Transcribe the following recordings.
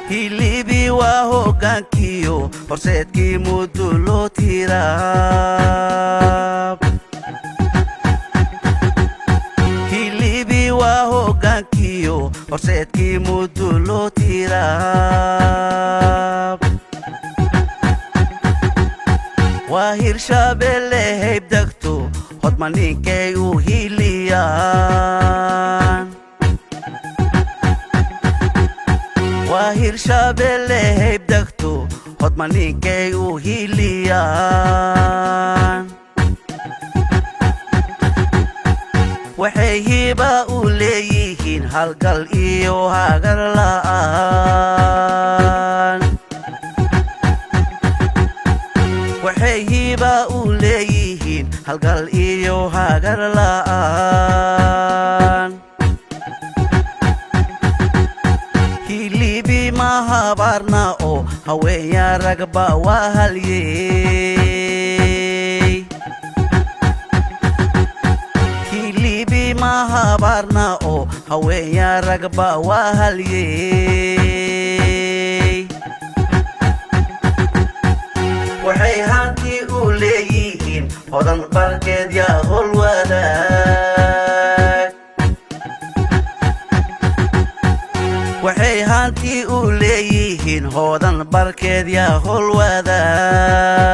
Hilibi waa hoggaankiyo horseedkii muddo loo tiiraab. Hilibi waa hoggaankiyo horseedkii muddo loo tiiraab. Waa Hirshabeelle haybdegto, hodmaninkay u hiiliyaan. Waa Hirshabeelle haybdegto, hodmaninkay u hiiliyaan. Waxay hiba u leeyihiin halgal iyo hagar la'aan. Waxay hiba u leeyihiin halgal iyo hagar la'aan. Hilibi ma habaarna oo haweenya ragba waa halyey. Hilibi ma habaarna oo haweenya ragba waa halyey. Waxay hanti u leeyihiin hodan barkeed yaa hol wadaag. Waxay hanti u leeyihiin hoodan barkeed yaa hol wadaag.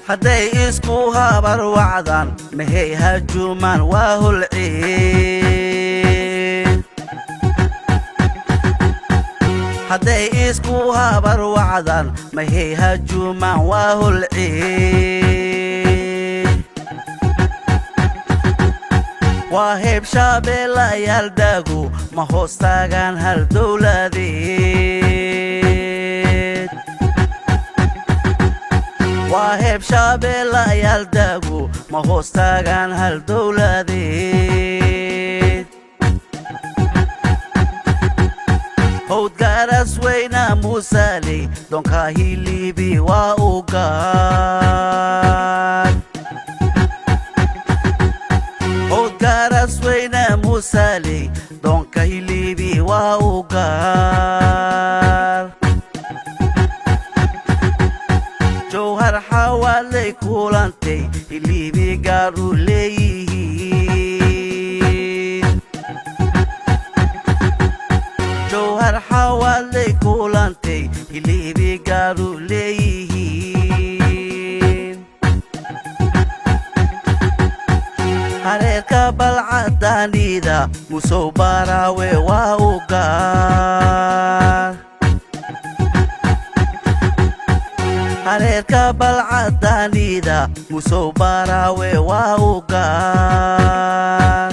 Hadday isku habar wacdaan, mahay hajuumaan, waa holciin. Hadday isku habar wacdaan, mahay hajuumaan, waa holciin. Waa heeb Shabeellayaal daago, ma hoos taagaan hal dowladeed. Waa heeb Shabeellayaal daago, ma hoos taagaan hal dowladeed. Howd gaaras weyna Muusaaley, doonka Hilibi waa u gaar. Howd gaaras weyna Muusaaley, doonka Hilibi waa u gaar. Jowhar xawaalay kulantay, Hilibi gaar u leeyihiin. Jowhar xawaalay kulantay, Hilibi gaar u leeyihiin. Hareerka balcadaanida Musow Baraawe waa u gaar. Hareerka balcadaanida Musow Baraawe waa u gaar.